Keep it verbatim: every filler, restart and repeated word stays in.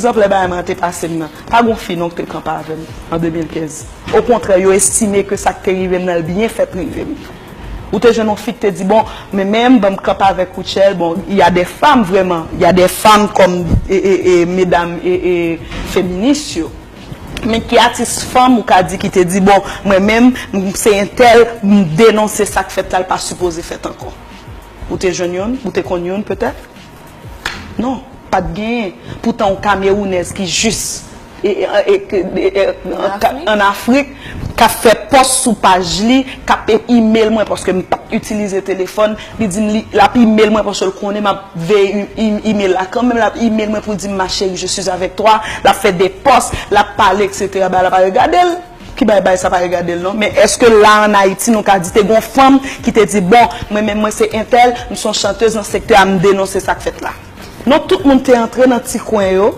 Egzanp, lè bagay mwen te pase m nan, pa gon fi non ki te kanpe avè m an de mil kenz. Okontrè, yo estime ke sa k te rive m nan, l byen fèt rive m. Ou te jwenn yon fi ki te di, bon, men menm, ban m kanpe avèk Rutshelle, bon, y a des femmes, vrèman, y a des femmes kòm e, e, e, medam e, e, feminis yo. Men ki atis fanm ou ka di ki te di, bon, mwen menm, m se entèl, m denonse sa k fèt la, l pa sipoze fèt ankò? Ou te jwenn youn? Ou te konn youn, petèt? Non, pa t genyen. Poutan, yon Kamewounèz ki jis e, e, e, e, e, e, An ka- Afrik? An Afrik, k ap fè pòs sou paj li, k ap e- email mwen, paske m p ap itilize telefòn, li di m li, l ap email mwen, paske l konnen m ap veye e- e- email la kanmenm, l ap email mwen pou di m, ma chérie, je suis avec toi, l ap fè de pòs, l ap pale, et cetera. Bagay la pa regade l. Ki bay bay sa pa regade l non. Men èske la an Ayiti nou ka di te gon fanm ki te di, bon, mwen menm mwen se entèl, m se yon chantèz nan sektè a, m denonse sa k fèt la? Non, tout moun te antre nan ti kwen yo,